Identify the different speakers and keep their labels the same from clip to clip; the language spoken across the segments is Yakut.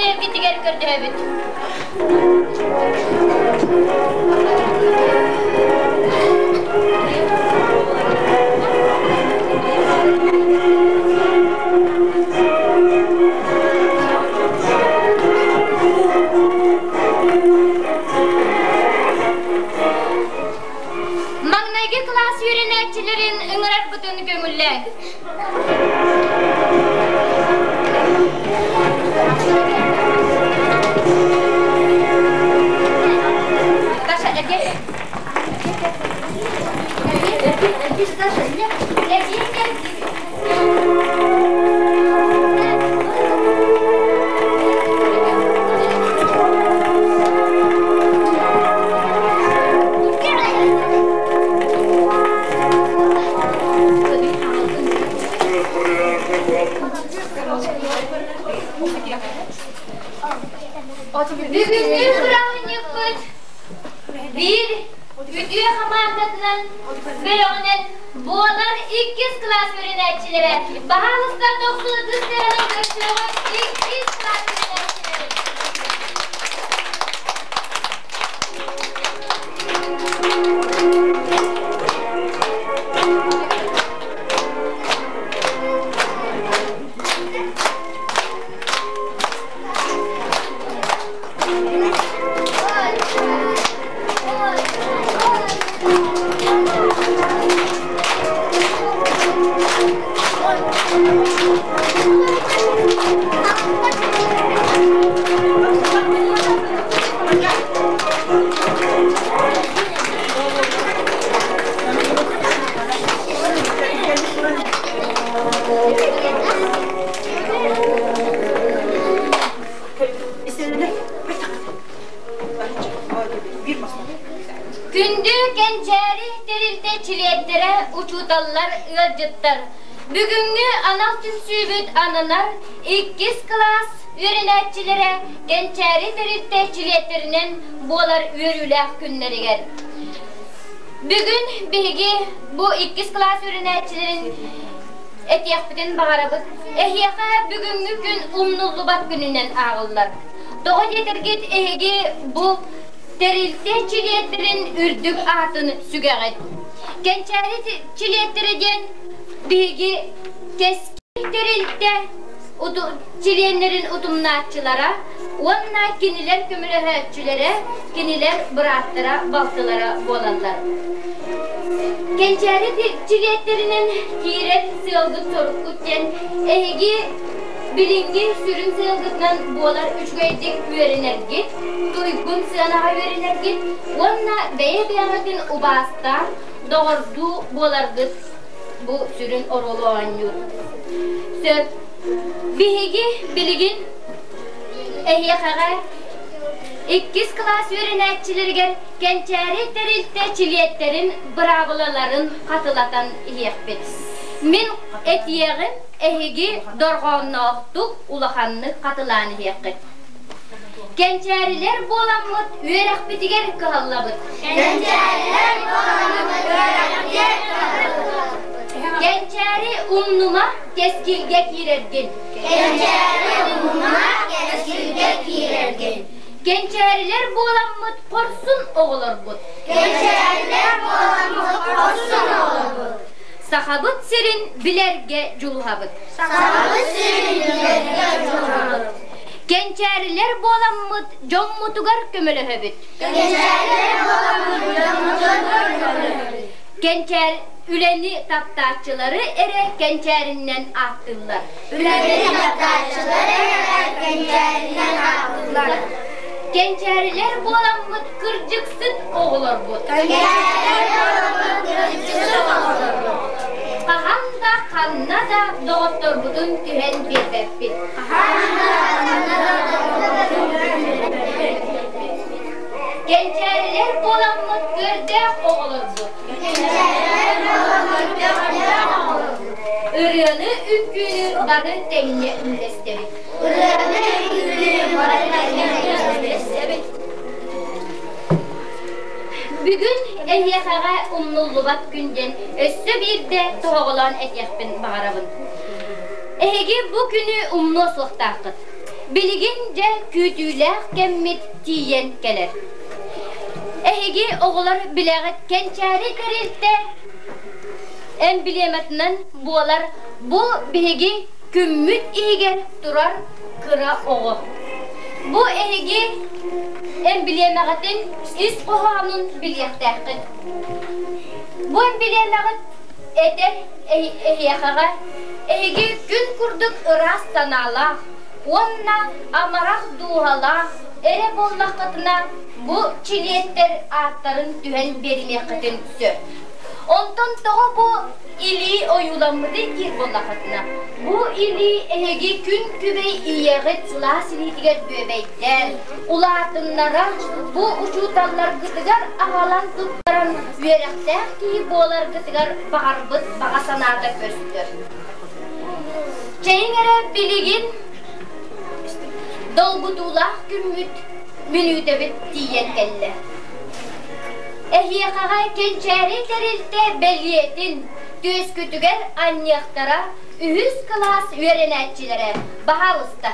Speaker 1: биэрэргитигэр көрдөһөбүт. Маҥнайгы кылаас үөрэнээччилэрин ыҥырарбытын көҥүллээҥ. Даша, эргэ. Даша, Бүгүҥҥү бырааһынньыкпыт биир үтүө хамаандатынан бөлөҕүнэн Буолар иккис кылаас үөрэнээччилэрэ, баһаалыста тохсун ытыс тыаһынан көрсүөҕүҥ иккис кылаас үөрэнээччилэрин. Күндү Кэнчээри тэрилтэ чилиэттэрэ, учууталлар, ыалдьыттар! Бүгүҥҥү анал түмсүүбүт ананар иккис кылаас үөрэнээччилэрэ Кэнчээри тэрилтэ чилиэттэринэн буолар үөрүүлээх күннэригэр. Бүгүн биһиги бу иккис кылаас үөрэнээччилэрин этиэхпитин баҕарабыт. Эһиэхэ бүгүҥҥү күн умнуллубат күнүнэн ааҕыллар. Тоҕо диэтэргит эһиги бу тэрилтэ чилиэттэрин үрдүк аатын сүгэҕит. Кэнчээри чилиэттэрэ диэн биһиги кэскил тэрилтэ чилиэннэрин утумнааччылара уонна кинилэр көмөлөһөөччүлэрэ, кинилэр бырааттара, балтылара буолаллар. Кэнчээри чилиэттэринэн киирэр сыалгыт-соруккут диэн эһиги билиҥҥи сүрүн сыалгытынан буолар үчүгэйдик үөрэнэргит, туйгун сыанаҕа үөрэнэргит уонна бэйэ-бэйэҕитин убаастаан доҕордуу буоларгыт бу сүрүн оруолу оонньуур. Сөп. Биһиги билигин эһиэхэҕэ иккис кылаас үөрэнээччилэригэр Кэнчээри тэрилтэ чилиэттэрин быраабылаларын хатылатан иһиэхпит. Мин этиэҕим, эһиги дорҕоонноохтук улаханнык хатылаан иһиэххит. Кэнчээрилэр буоламмыт үөрэхпитигэр кыһаллабыт.
Speaker 2: Кэнчээрилэр буоламмыт үөрэхпитигэр кыһаллабыт.
Speaker 1: Кэнчээри умнума кэскилгэ киирэргин.
Speaker 2: Кэнчээри умнума кэскилгэ киирэргин.
Speaker 1: Кэнчээрилэр буоламмыт хорсун оҕолорбут.
Speaker 2: Кэнчээрилэр буоламмыт хорсун оҕолорбут.
Speaker 1: Сахабыт сирин билэргэ дьулуһабыт.
Speaker 2: Сахабыт сирин билэргэ дьулуһабыт.
Speaker 1: Кэнчээрилэр буоламмыт дьоммутугар көмөлөһөбүт.
Speaker 2: Кэнчээрилэр буоламмыт дьоммутугар көмөлөһөбүт.
Speaker 1: Кэнчээр үлэни таптааччылары эрэ кэнчээриннэн ааттыыллар.
Speaker 2: Үлэни таптааччылары эрэ кэнчээриннэн ааттыыллар.
Speaker 1: Кэнчээрилэр буоламмыт кырдьыксыт оҕолорбут.
Speaker 2: Кэнчээрилэр буоламмыт кырдьыксыт оҕолорбут.
Speaker 1: Хаһан да ханна да доҕотторбутун түһэн биэрбэппит.
Speaker 2: Хаһан да ханна да доҕотторбутун түһэн биэрбэппит.
Speaker 1: Кэнчээрилэр буоламмыт көрдөөх оҕолорбут.
Speaker 2: Кэнчээрилэр буоламмыт көрдөөх оҕолорбут.
Speaker 1: Ырыаны үҥкүүнү бары тэҥҥэ үллэстэбит.
Speaker 2: Ырыаны үҥкүүнү бары тэҥҥэ үллэстэбит.
Speaker 1: Бүгүн эһиэхэҕэ умнуллубат күн диэн өссө биирдэ тоһоҕолоон этиэхпин баҕарабын. Эһиги бу күнү умнуо суохтааххыт. Билигин дьэ күүтүүлээх кэммит тиийэн кэлэр. Эһиги оҕолор билэҕит Кэнчээри тэрилтэ эмблематынан буолар бу биһиги күммүт иһигэр турар кыра оҕо. Бу эһиги эмблемэҕитин ис хоһоонун билиэхтээххит. Бу эмблемэҕит этэр эһиэхэҕэ эһиги күн курдук ыраас санаалаах уонна амарах дууһалаах эрэ буоллаххытына бу чилиэттэр ааттарын түһэн биэримиэххитин сөп. Онтон тоҕо бу илии ойууламмытый диир буоллаххытына, бу илии эһиги күн күбэй ийэҕит сылаас илиитигэр бүөбэйдээн, улаатыннаран, бу учууталларгытыгар аҕалан туттаран үөрэхтээх киһи буоларгытыгар баҕарбыт баҕа санаата көстөр. Чэйиҥ эрэ билигин долгутуулаах күммүт мүнүүтэбит тиийэн кэллэ. Эһиэхэҕэ Кэнчээри тэрилтэ бэлиэтин түөскүтүгэр анньыахтара үһүс кылаас үөрэнээччилэрэ баһаалыста.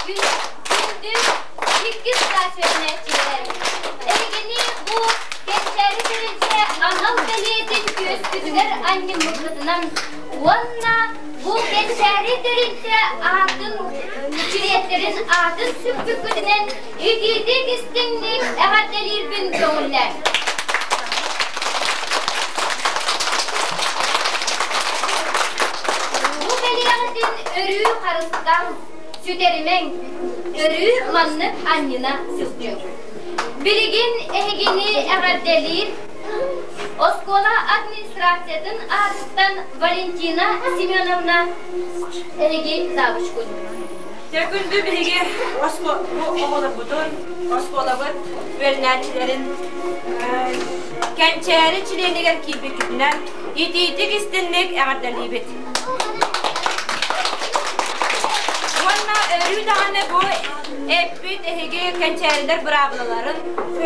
Speaker 1: Күндү иккис саас үөрэнээччилэрэ, эһигини бу Кэнчээри тэрилтэ анал бэлиэтин күөскүтүгэр анньыммыккытынан уонна бу Кэнчээри тэрилтэ аатын чилиэттэрин аатын сүкпүккүтүнэн итиитик истиҥник эҕэрдэлиирбин көҥүллээҥ. Бу бэлиэҕитин өрүү харыстааҥ, сүтэримэҥ, өрүү маннык анньына сылдьыҥ. Билигин эһигини эҕэрдэлиир оскуола администрациятын аатыттан Валентина Семеновна эһиги завучкун.
Speaker 3: Дьэ күндү биһиги бу оҕолорбутун, оскуолабыт үөрэнээччилэрин Кэнчээри чилиэнигэр киирбиккитинэн итиитик истинник эҕэрдэлиибит. Уонна өрүү даҕаны бу эппит эһиги кэнчээрилэр быраабылаларын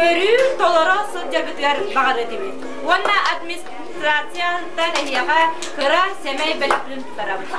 Speaker 3: өрүү толоро сылдьаргытыгар баҕарыа этибит. Уонна администрацияттан эһиэхэ кыра сэмэй бэлэхпитин туттарабыт.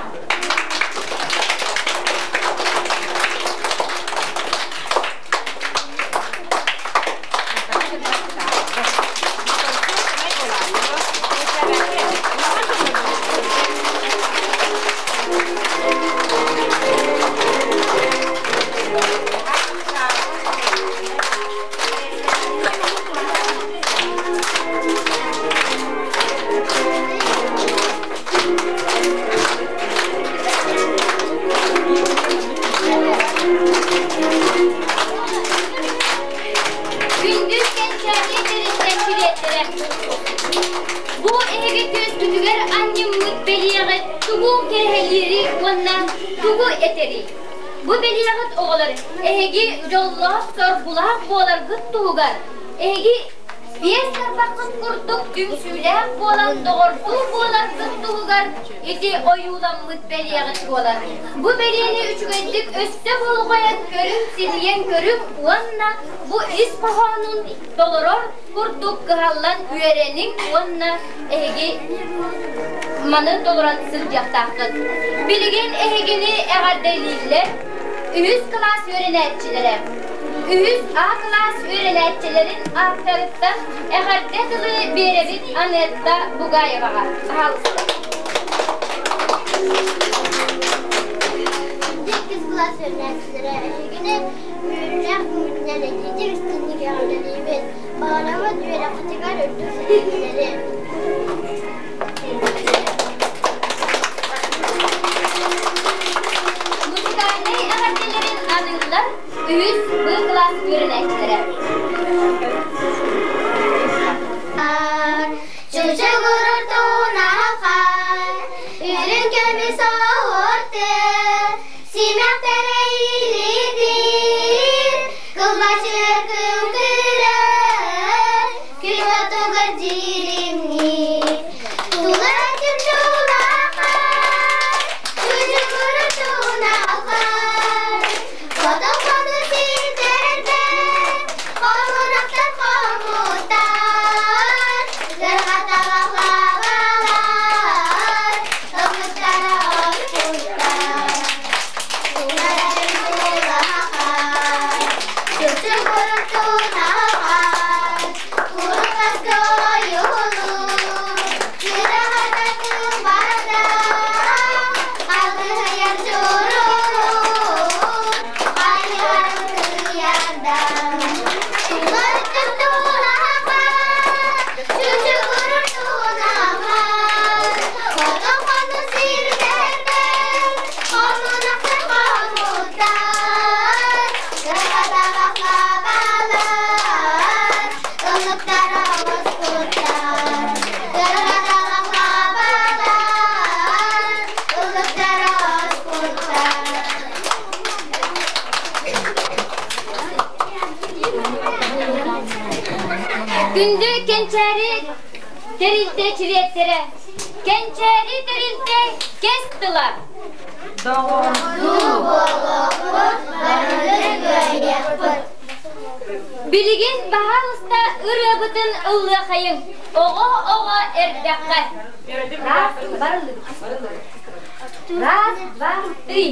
Speaker 1: Күндү кэнчээри тэрилтэн чилиэттэрэ! Бу эһиги түөспүтүгэр анньыммыт бэлиэҕит тугу кэрэһэлиирий уонна тугу этэрий? Бу бэлиэҕит оҕолор эһиги дьоллоох, соргулаах буоларгыт туһугар эһиги биэс тарбаххыт курдук түмсүүлээх буолан доҕордуу буоларгыт туһугар ити ойууламмыт бэлиэҕит буолар. Бу бэлиэни үчүгэйдик өссө болҕойон көрүҥ, сирийэн көрүҥ уонна бу ис хоһоонун толорор курдук кыһаллан үөрэниҥ уонна эһиги маны толорон сылдьыахтааххыт. Билигин эһигини эҕэрдэлииллэр үһүс кылаас үөрэнээччилэрэ. Үһүс А кылаас үөрэнээччилэрин ааттарыттан эҕэрдэ тылы биэрэбит Анетта Бугаеваҕа. Пожалуйста.
Speaker 2: Иккис кылаас үөрэнээччилэрэ эһигини үөрүүлээх күҥҥүтүнэн итиитик истиҥник эҕэрдэлиибит. Баҕарабыт үөрэххитигэр үрдүк ситиһиилэри.
Speaker 1: кылаас үөрэнээччилэрэ.
Speaker 2: Чучугурар тунахан, үрүҥ көмүс оһуорты, симэхтэрэ илитир, кылбачыгар күҥкүрэр, күн отугар дьиримниир. Тулачым тулахан, чучугурар тунахан, хотон-хоту сирдэрбэр, хомунахтар хомуттар, Лабалар, ыллыктара оспуттар, туларым тулахан, чучугурун тунахан, курупаска ойуулуур, кыраһата кымбата, алыһыйар чурулуур, хайыһарын кыйарда. Туларым тулахан, чучугурун тунахан, хотон-хону сирдэрбэр, хомунахтар хомуттар, кыраҕатаҕах лабалар, ыллыктара оспуттар, кыраҕатаҕах лабалар, ыллыктара оспуттар.
Speaker 1: Күндү Кэнчээри тэрилтэ чилиэттэрэ, Кэнчээри тэрилтэ кэс тыла.
Speaker 2: Доҕордуу буолуохпут, барыны кыайыахпыт.
Speaker 1: Билигин баһаалыста ырыабытын ыллыахайыҥ. Оҕо-оҕо эрдэххэ. Раз, барыллыбыт. Раз, два, три.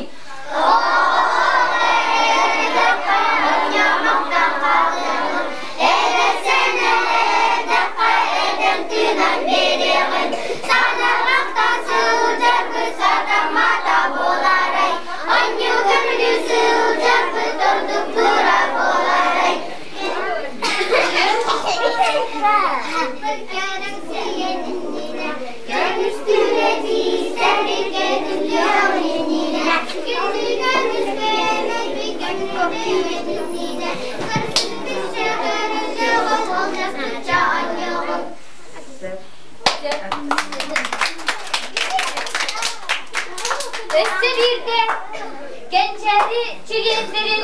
Speaker 1: Өссө биирдэ Кэнчээри чилиэннэрин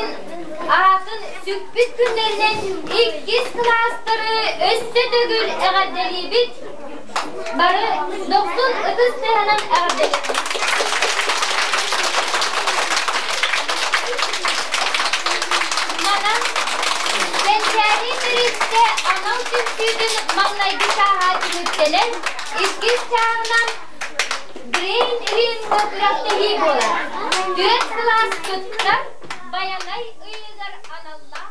Speaker 1: аатын сүкпүт күннэринэн иккис кылаастары өссө төгүл эҕэрдэлиибит! Бары дохсун ытыс тыаһынан эҕэрдэлиибит! Манан Кэнчээри тэрилтэ анал түмсүүтүн маҥнайгы чааһа түмүктэнэн, иккис чааһынан Брейн Ринго күрэхтэһии буолар. Түөрт кылаас кыттар Байанай ыйыгар аналлаах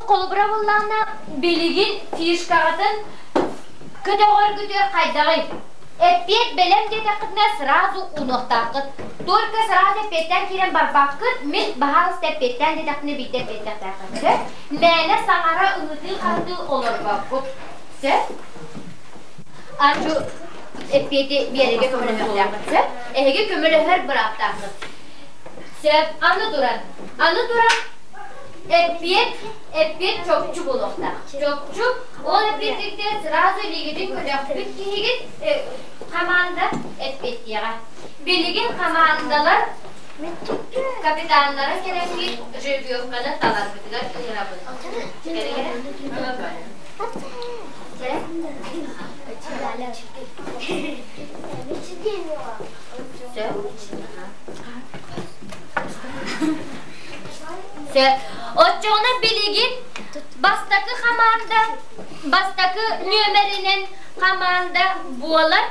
Speaker 1: Холобура буоллаҕына, билигин фишкаҕытын көтөҕөргүтүгэр хайдаҕый? Эппиэт бэлэм диэтэххитинэ сразу уунуохтааххыт. Только сразу эппиэттээн киирэн барбаккыт, мин баһаалыста эппиэттээн диэтэхпинэ биирдэ эппиэттэхтээххит. Сөп? Мээнэ саҥара ыһытыы-хаһытыы олорбоккут. Сөп? Анжу эппиэти биэрэргэ көмөлөһүөхтээххит. Сөп? Эһиги көмөлөһөр бырааптааххыт. Сөп. Аны туран, аны туран Эппиэт, эппиэт чопчу буолуохтаах. Чопчу, ол эппиэттиктэн сразу илиигитин көтөхпүт киһигит команда эппиэттиэҕэ. Билигин командалар капитаннара кэлэҥҥит жеребьевканы таларгытыгар ыҥырабын. Кэлэ-кэлэ. Сөп. Сөп. Оччоҕуна билигин бастакы хамаанда бастакы нүөмэринэн хамаанда буолар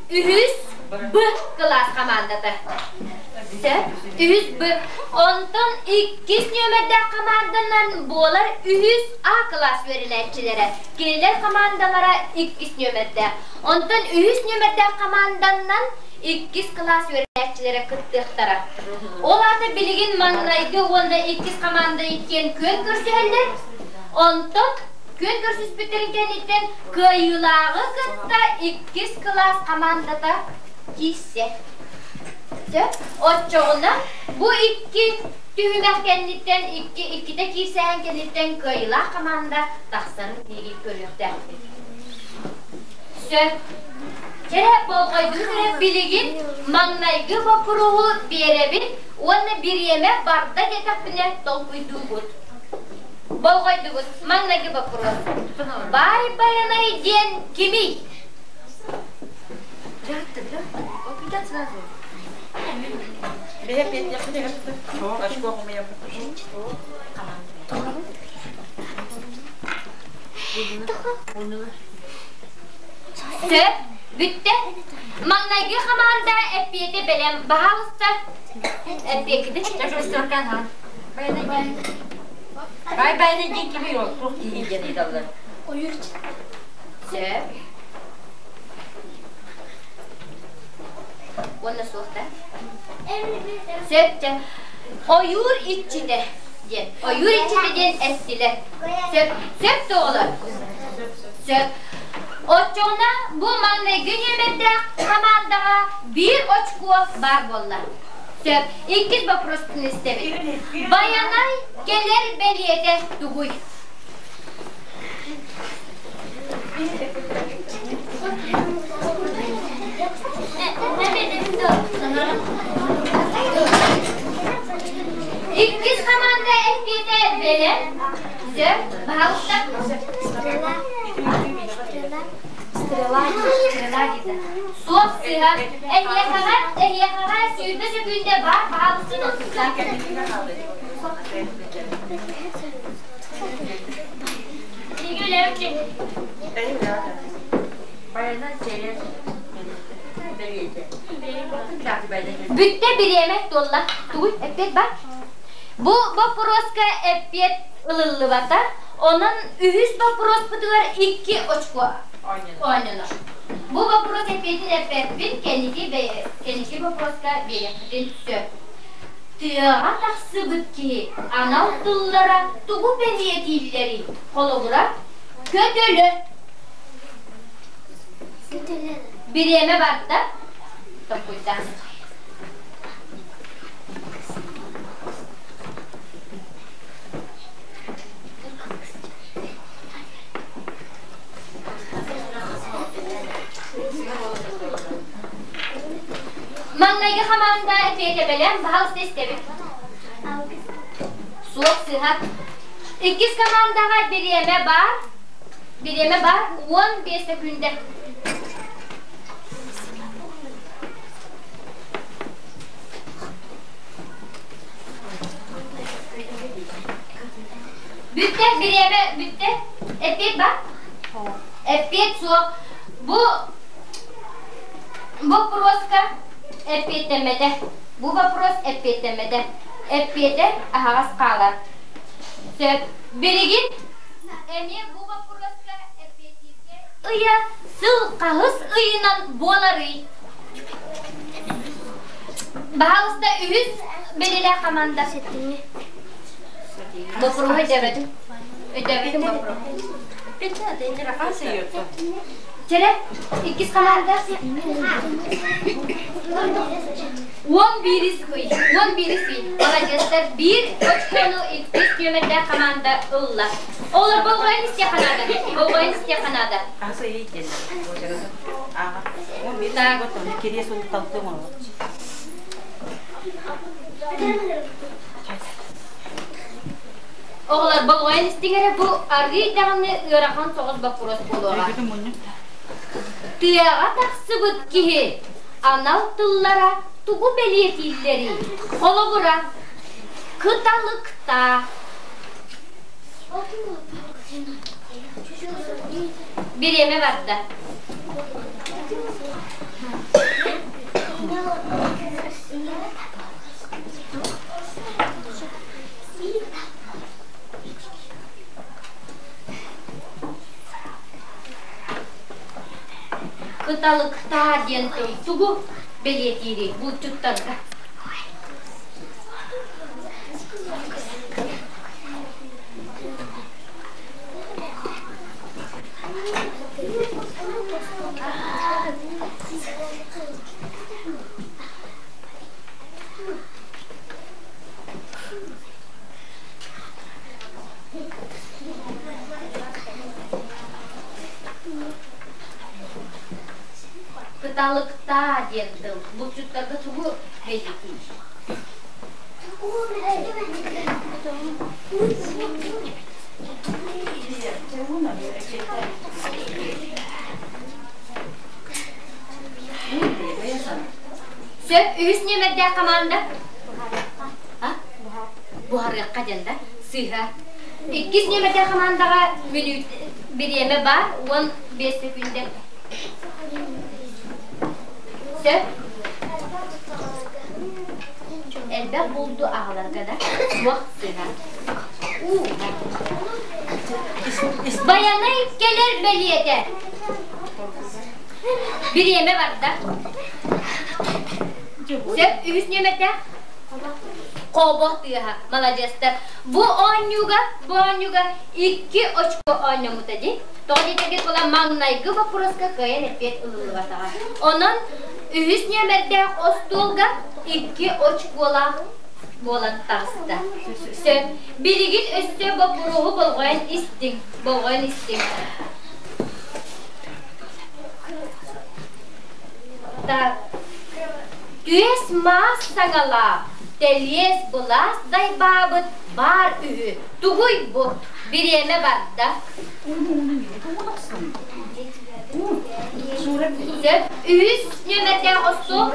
Speaker 1: үһүс Б кылаас хамаандата. Сөп. Үһүс Б. Онтон иккис нүөмэрдээх хамаанданан буолар үһүс А кылаас үөрэнээччилэрэ. Кинилэр хамаандалара иккис нүөмэрдээх. Онтон үһүс нүөмэрдээх хамаанданан иккис кылаас үөрэнээччилэрэ кыттыахтара. Ол аата билигин маҥнайгы уонна иккис хамаанда иккиэн күөн көрсүһэллэр. Онтон күөн көрсүспүттэрин кэнниттэн кыайыылааҕы кытта иккис кылаас хамаандата киирсэр. Сөп. Оччоҕуна бу икки түһүмэх кэнниттэн икки иккитэ киирсэһэн кэнниттэн кыайыылаах хамаанда тахсарын биһиги көрүөхтээхпит. Сөп. Чэ, болҕойдугут эрэ билигин маҥнайгы боппуруоһу биэрэбин уонна бириэмэ барда диэтэхпинэ толкуйдуугут. Болҕойдугут, маҥнайгы боппуруос. Баай Байанай диэн кимий? Сөп, бүттэ. Маҥнайгы хамаанда эппиэтэ бэлэм. Баһаалыста, эппиэккитин.
Speaker 3: Бай-байны диэн кими ол туох киһи диэн ыйыталлар.
Speaker 1: Сөп. Уонна суох да? Сөп дьэ. Ойуур иччитэ диэн. Ойуур иччитэ диэн эттилэр. Сөп. Сөп тоҕолор? Сөп. Оччоҕуна бу маҥнайгы нүөмэрдээх хамаандаҕа биир очко баар буолла. Сөп. Иккис боппуруоспутун истэбит. Байанай кэлэр бэлиэтэ тугуй? Иккис хамаанда эппиэтэ бэлэм. Сөп, баһаалыста. Стрела. Стрела диэтэ. Суох сыһа. Эһиэхэҕэ, эһиэхэҕэ 20 сөкүүндэ бар, баһаалыста толкуйдаа. Бүттэ бириэмэ туолла. Тугуй, эппиэт бар? Бу боппуруоска эппиэт ылыллыбата. Онон үһүс боппуруоспутугар икки очко оонньонор. Бу боппуруос эппиэтин эппэппин, кэнники, кэнники боппуруоска биэриэхпитин сөп. Тыаҕа тахсыбыт киһи анал тыллара тугу бэлиэтииллэрий? Холобура, көтөлө. Бириэмэ барда. Толкуйдаан. Маҥнайгы хамаанда эпиэтэ бэлэм, баһаалыста истэбит. Суох сыһа. Иккис командаҕа бириэмэ баар. Бириэмэ баар 15 сөкүүндэ. Бүттэ, бириэмэ бүттэ. Эппиэт бар? Эппиэт суох. Бу боппуруоска эппиэттэммэтэ. Бу вопрос эппиэттэммэтэ. Эппиэтэ аһаҕас хаалар. Сөп. Билигин эмиэ бу боппуруоска эппиэттииргэ ыйа сыл хаһыс ыйынан буоларый? Баһаалыста үһүс бэлиэлээх хамаанда. Боппуруоһу өйдөөбөтүм. Өйдөөбөтүм боппуруоһу. Чэрэ, иккис хамаанда. 11 ый. 11 ый. Маладьыастар биир очкону иккис нүөмэрдээх хамаанда ылла. Олор болҕойон истиэххэ наада. Болҕойон истиэххэ наада. Так. Оҕолор болҕойон истиҥ эрэ бу арыый даҕаны ыарахан соҕус боппуруос буолуоҕа. Тыаҕа тахсыбыт киһи анал тыллара тугу бэлиэтииллэрий? Холобура, кыталыктаах. Бириэмэ барда. Кыталыктаа диэн тыл тугу бэлиэтиирий булчуттарга? Кыталыктаа диэн тыл булчуттарга тугу бэлиэтиир? Сөп, үһүс нүөмэрдээх хамаанда. Буһарыахха диэн да, сыыһа. Иккис нүөмэрдээх хамаандаҕа мүнүүт бириэмэ баар, 15 секүндэ. Сөп. Элбэх булду аҕаларга да суох сыһа. Байанай кэлэр бэлиэтэ. Бириэмэ барда. Сөп, үһүс нүөмэрдээх. Хобо тыаһа. Маладьыастар. Бу оонньууга, бу оонньууга икки очко оонньоммута дии. Тоҕо диэтэргит була маҥнайгы боппуруоска кыайан эппиэт ылыллыбатаҕа. Онон үһүс нүөмэрдээх остуолга икки очколаах буолан таҕыста. Сөп. Билигин өссө боппуруоһу болҕойон истиҥ, болҕойон истиҥ. Так. Түөс маас саҥалаах, тэлиэс былаас дайбаабыт баар үһү. Тугуй бу? Бириэмэ барда. Сөп. Үһүс нүөмэрдээх остуол.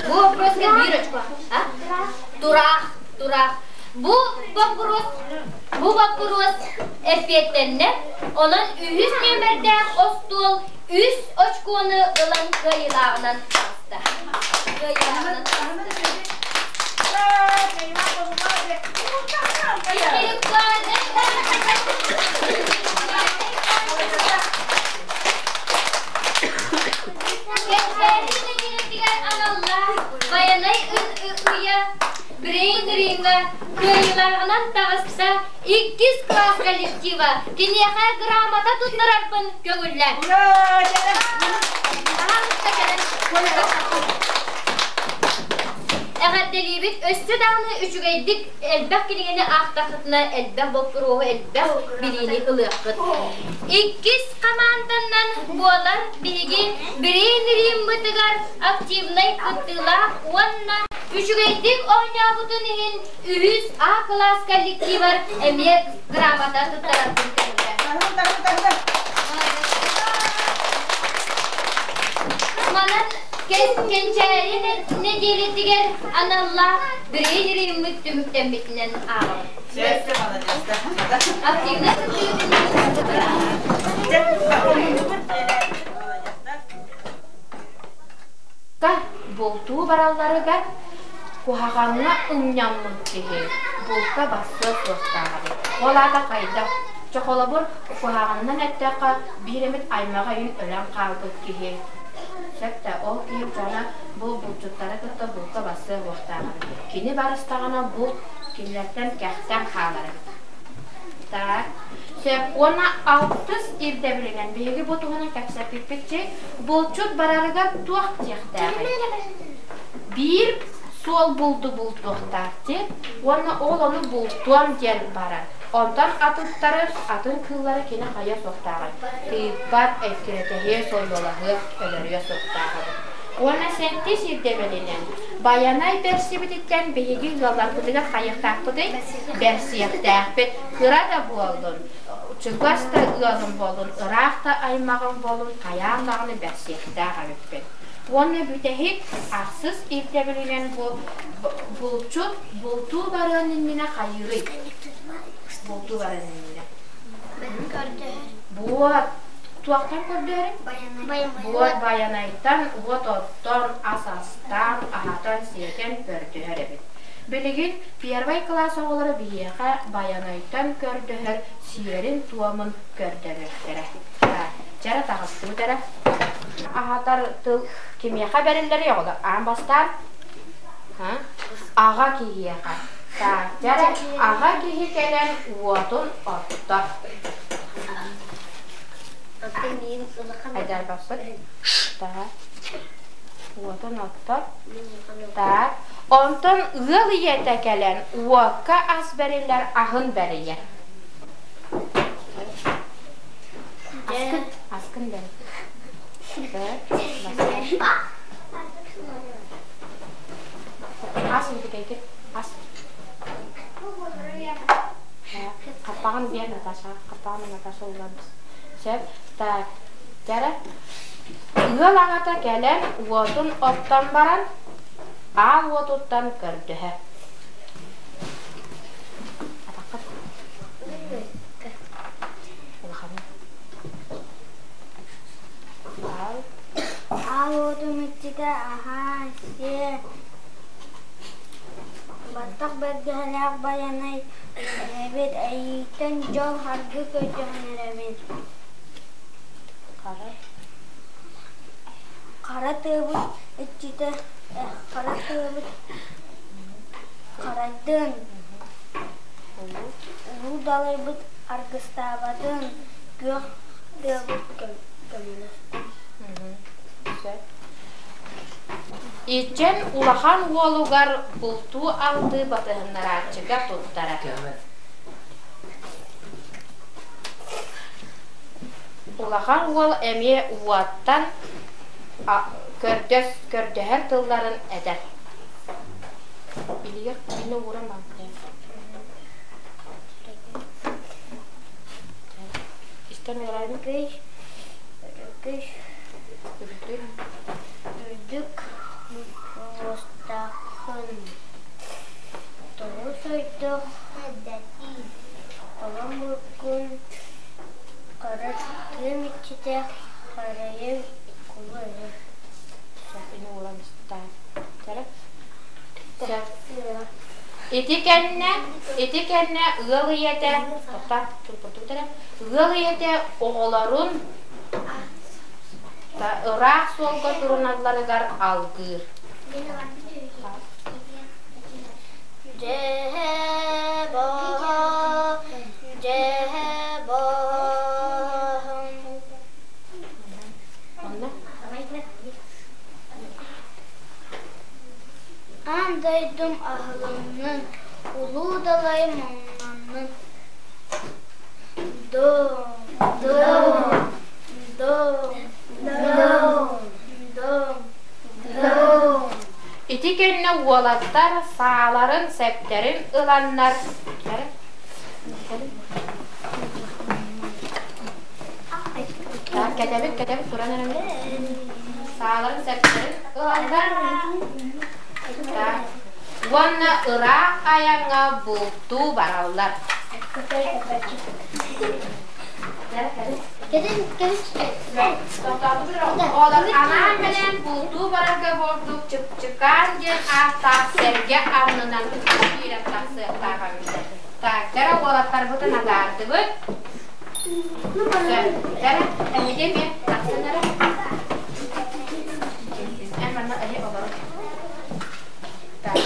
Speaker 1: Бу вопроска биир очко. А? Тураах, тураах. Бу боппуруос, бу боппуруос эппиэттэннэ. Онон үһүс нүөмэрдээх остуол үс очкону ылан кыайыылааҕынан таҕыста. Кыайыылааҕынан таҕыста. Кэпсээни нэдиэлэтигэр аналлаах Байанай ыйа Брейн-ринга кыайыылааҕынан таҕыста иккис класс коллектива киниэхэ грамота туттарарбын көҥүллээн. Эҕэрдэлиибит өссө даҕаны үчүгэйдик элбэх кинигэни аахтаххытына элбэх боппуруоһу элбэх билиини ылыаххыт. Иккис хамаанданнан буолар биһиги Брейн-риммытыгар активнай кыттыылаах уонна үчүгэйдик оонньообутун иһин үһүс А кылаас коллективар эмиэ грамота туттарарбын көҥүлэ. Манан кэнчээри нэдиэлэтигэр аналлаах брейн-риммыт түмүктэммитинэн ааҕабыт. Активнай
Speaker 4: Бултуу баралларыгар куһаҕаҥҥа ымньаммыт киһи булка барсыа суохтаах эбит. Ол аата хайдах? Чэ, холобур, куһаҕанынан эттэххэ, биир эмит аймаҕа өйүн өлөн хаалбыт киһи. Сөп да, ол киһи дьоно бу булчуттары кытта булка барсыа суохтаах эбит. Кини барыстаҕына булт кинилэртэн кэхтэн хаалар эбит. Так, сөп. Уонна алтыс ирдэбилинэн биһиги бу туһунан кэпсэппиппит булчут барарыгар туох диэхтээҕий? Биир суол булду бултуохтаах дии уонна ол ону бултуом диэн барар. Онтон атыттары, атын кыыллары кини хайа суохтааҕый? Тыыппат, эккирэтэһиэ, сойуолаһыа, өлөрүө суохтаах эбит. Уонна сэттис ирдэбилинэн Байанай бэрсибититтэн биһиги ыалларбытыгар хайыахтаахпытый? Бэрсиэхтээхпит. Кыра да буоллун, чугас да ыалым буоллун, ыраах да аймаҕым буоллун, хайаан даҕаны бэрсиэхтээх эбиппит. Уонна бүтэһик ахсыс ирдэбилинэн бу булчут бултуу барыан иннинэ хайыырый? Бултуу барыан иннинэ. Буот туохтан көрдөөрү? Буот байанайтан уот оттон, ас астаан, аһатан-сиэтэн көрдөһөр эбит. Билигин первай кылаас оҕолоро биһиэхэ байанайтан көрдөһөр сиэрин-туомун көрдөрүөхтэрэ. Чэрэ таҕыстыбыт эрэ. Аһатар тыл кимиэхэ бэриллэрий оҕолор? Аан бастаан аҕа киһиэхэ. Так, дьэрэ аҕа киһи кэлэн уотун оттор. Айдарбаппыт. Так. Уотун оттор. Так. Онтон ыал ийэтэ кэлэн уокка ас бэриллэр аһын бэрийэр. Аскыт. Аскын бэр. Ас интикэйгит. Ас. Хаппаҕын биэр Наташа. Хаппаҕын Наташа улларбыс. Сөп. Так. Дьэрэ. Ыал аҕата кэлэн уотун оттон баран, аал уотуттан көрдөһө. Атаххыт. Улаханы. Аал.
Speaker 2: Аал уотум иччитэ аһаа, сиэ, баттах бэргэһэлээх Байанай эбит эйииттэн дьол харгы көрдөһөн эрэбин.
Speaker 4: Хара.
Speaker 2: Хара тыабыт иччитэ хара тыабыт харайдын, улуу далайбыт аргыстаабатын, күөх тыабыт көмөлөстүн.
Speaker 4: Иччэн улахан уолугар бултуу-алтыы батыһыннарааччыга туттара. Улахан уол эмиэ уоттан көрдөс көрдөһөр тылларын этэр. Илигэр кини ууран Истэн
Speaker 2: Өргөй, өргөй, үрдүк муостааххын, тоҕус ойдох, тоҕо мургун, хара тыам иччитэ, харайым кулу эрэ.
Speaker 4: Ити кэннэ, ити кэннэ ыал ийэтэ, ыал ийэтэ оҕолорун ыраах суолга туруналларыгар алгыыр. Онно
Speaker 2: Аан дойдум аһылыннын, улуу далайым оҥноннун. Дом, дом, дом, дом, дом, дом.
Speaker 4: Ити кэннэ уолаттар сааларын, сэптэрин ыланнар Кэтэбит, кэтэбит туран эрэбит. Сааларын сэптэрин ыланнар уонна ыраах айаҥҥа бултуу бараллар. Олор анаан-минээн бултуу барарга буолдук Чыпчыкаан диэн ааттаах сэргэ аннынан киирэн тахсыахтаах эбиттэр. Так, дьэ уолаттарбытын атаардыбыт. Дьэ, эһиги эмиэ тахсан эрэ. Эн манна эһи олорун. Так,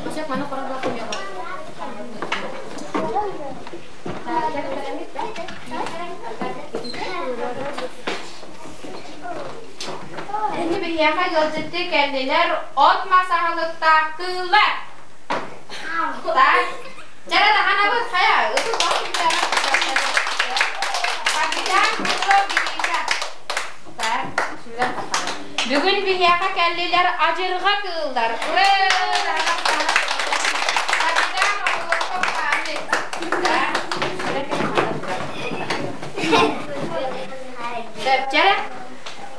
Speaker 4: бу маны короллоох эмиэ Ини биһиэхэ ыалдьыттыы кэллилэр от-мас аһылыктаах кыыллар. Так, чара даҕанабыт хайа, ытыс от Капитан Петров Гриша. Так, сүрэн Бүгүн биһиэхэ кэллилэр адьырҕа кыыллар. Капитан Орловков Павлик. Чэрэ,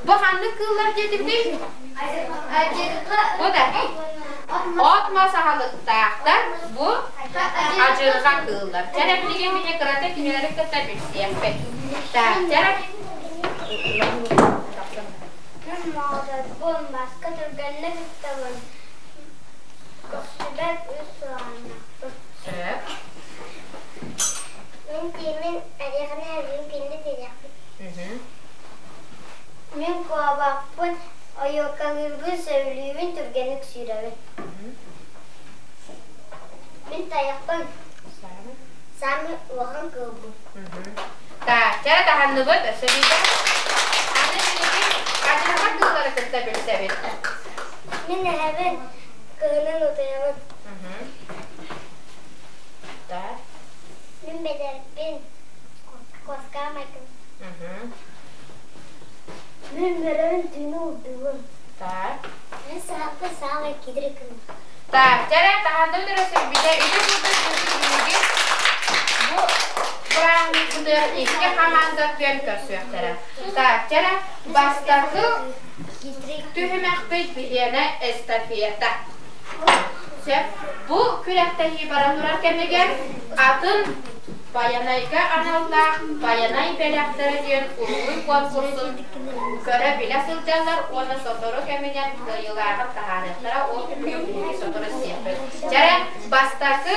Speaker 4: бу ханнык кыыллар диэтибитий? Бу да. От-мас аһылыктаахтар, бу адьырҕа кыыллар. Чэрэ, билигин мине кырата кинилэри кытта билсиэхпит. Так, чэрэ.
Speaker 2: Күн моҕотойбун, маска түргэнник ыттабын, Көхсүбэр үс суоһаннахпын.
Speaker 4: Сөп.
Speaker 2: Мин тиимин эриэхинэ эбиим кинини тириэхпин. Мин куобахпын, ойуоккалыырбын сөбүлүүбүн, түргэнник сүүрэбин. Мин тайахпын, саамай улахан кыылбын.
Speaker 4: Так, чара таһанныбыт, өссө биирдэ. Аны билигин адьырҕа кыыллары кытта билсэбит.
Speaker 2: Мин эһэбин, кыһынын утуйабын.
Speaker 4: Так.
Speaker 2: Мин бэдэрбин, куоска майгын.
Speaker 4: Так, дьэрэ таһаанда бүтэрэ сирбитэ ити курдук биһиги бу бырааһынньыкпытыгар икки хамаанда күөн көрсүөхтэрэ. Так, дьэрэ бастакы түһүмэхпит биһиэнэ эстафета. Сөп. Бу күрэхтэһии баран турар кэмигэр атын Байанайга аналлаах Байанай бэлэхтэрэ диэн уруһуй куонкурсун көрө-билэ сылдьаллар уонна сотору кэминэн кыайыылааҕын таһаарыахтара, ол түмүгүн биһиги сотору истиэхпит. Дьэ, бастакы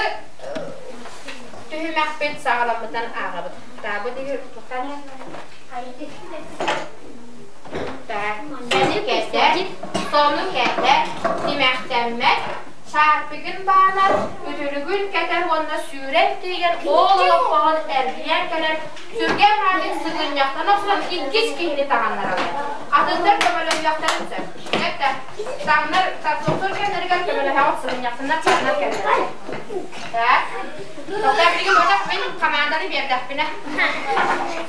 Speaker 4: түһүмэхпит саҕаламмытынан ааҕабыт. Таабыт Сэни кэтэр, сону кэтэр, тимэхтэммэт, шарпигын баанар, үтүлүгүн кэтэр уонна сүүрэн тиийэн ол олоппоһун эргийэн кэлэн сүргэ маанын сыгынньахтан охсон иккис киһини таҥыннараллар. Атыттар көмөлөһүөхтэрин сөп. Эттэ, таҥнар тохтуур кэмнэригэр көмөлөһөҕүт сыгынньахтанар таҥнар кэллэр. Так. Тоҕо билигин ботох мин команданы биэрдэхпинэ.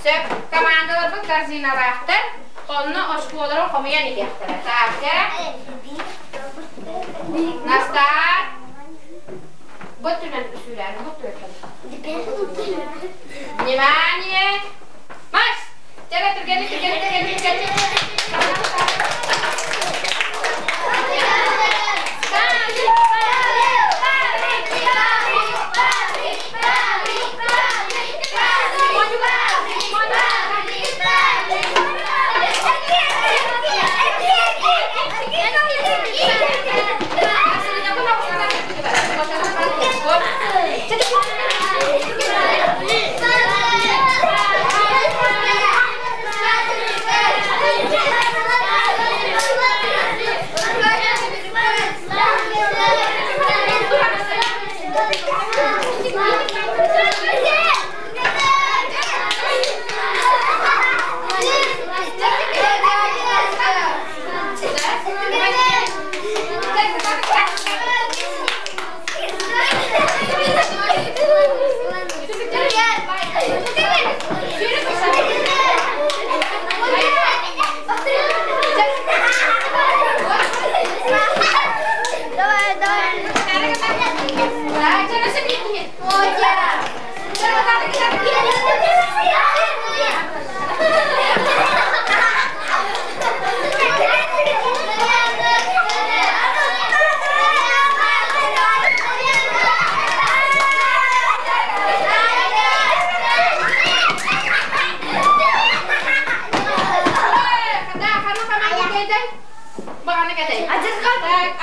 Speaker 4: Сөп. Командаларбыт корзиналаахтар. Онно оскуолаларын хомуйан иһиэхтэрэ. Так, дьэ. Настаа. Бу өттүнэн сүүрээри, бу өттүнэн. Внимание! Марш! Чэ, түргэнник, түргэнник, түргэнник, түргэнник.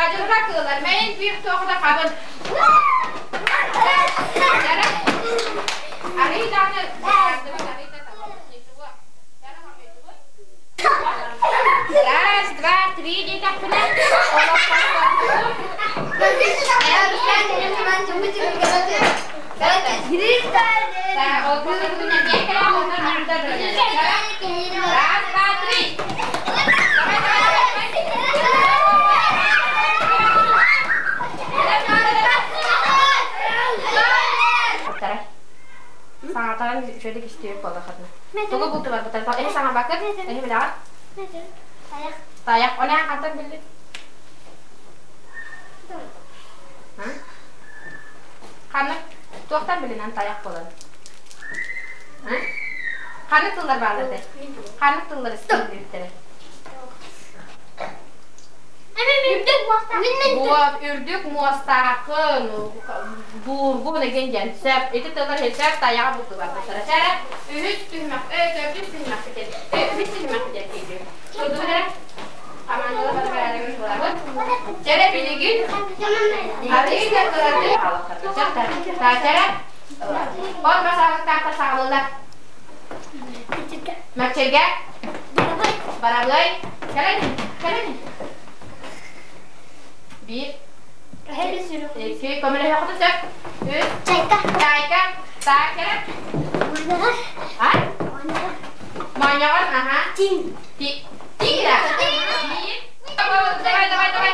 Speaker 4: Адьырҕа кыылар, мэйин биир туох да хабын. Арый даҕаны Раз, два, три диэтэхпинэ, Раз, два, три. Саҥатаран үчүгэйдик истибит буоллаххытына. Тугу бултуларбыттар? Эһи саҥарбаккыт? Эһи билэҕит? Тайах. Оны хантан биллит? Ханнык туохтан билинэн тайах буолан? Ханнык тыллар бааллар этэй? Ханнык тыллар истибиттэрэ? Вот, үрдүк муостаахын, буургун эгин диэн сөп. Ити тыллар сөп тайаҕа бултубаттара. Чэрэ, үһүс түһүмэх, төрдүс түһүмэх битет. Үһүс түһүмэх битет диир. Турдубут Командалар бары бэрээдэгин булабыт. Чэрэ билигин арыый да кыраты Чэрэ, ол басаалыктаахтар саҕалыылар. Мэкчиргэ. Барабыай. Кэлэн, кэлэн. Биир. Икки. Көмөлөһүөххүтүн сөп. Үс. Чайка. Чайка. Так, кэлэн. А? Моонньоҕон, аха. Тиҥ. Тигра. Биир. Давай, давай, давай.